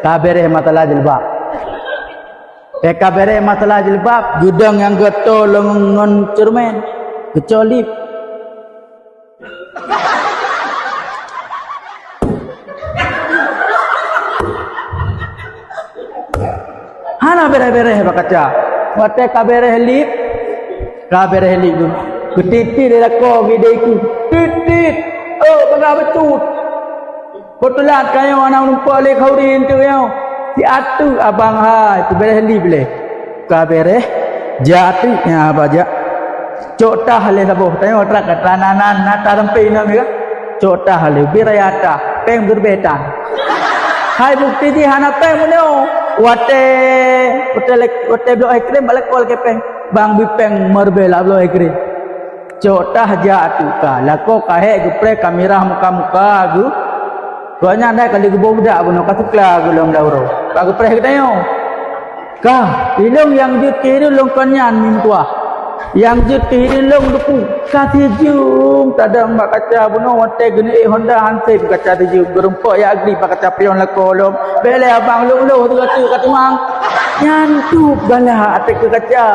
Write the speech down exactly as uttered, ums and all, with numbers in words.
Ka beres masalah jilbab. Eh, ka beres masalah jilbab, geudong nyang geuto lôn ngon ceureumen, geucok lip. Hana beres-beres bak kaca. Watèe ka beres lip, ka beres lip tu. Geutiek-tiek lé lakoe bidé ku. Tiek-tiek. Oh, peugah beutôi. Beutôi lah kayong aneuk lumpah lé khauri tu nyoe. Si atu abang hai, tu beres lip lé. Ka beres, jak teuk nyan bajak. Cok tah lé saboh, tanyoe trak ka tananan, na tah sampai inong ni kan. Cok tah lé, bi raya tah, péng beureubetan. Hai bukti jih hana péng meunyoe. Watèe, watèe lek-, watèe bloe es krim, bak lakoe lakèe péng. Bang bi péng meureubeue lah bloe es krim. Cok tah jak teuk ka, lakoe ka hék geupreh ka mirah muka-muka geu. Gobnyan dai ka lheueh geuboh budak bunoe ka seukla geuh lom lam uroe. Ka geupreh geutanyoe. Ka, ilong nyang jeuet keu hireuen lôn kon nyan meutuah. Nyang jeuet keu hireuen lôn duku. Ka sijeuem tadong bak kaca bunoe watèe geuneuk ék Honda hanseb kaca sijeuem. Geurumpok jak agri bak kaca pion lakoe lom. Bèk lé abang lôn lôh teuka teuk ka tuang. Nyan tôb galak ateueh keu kaca.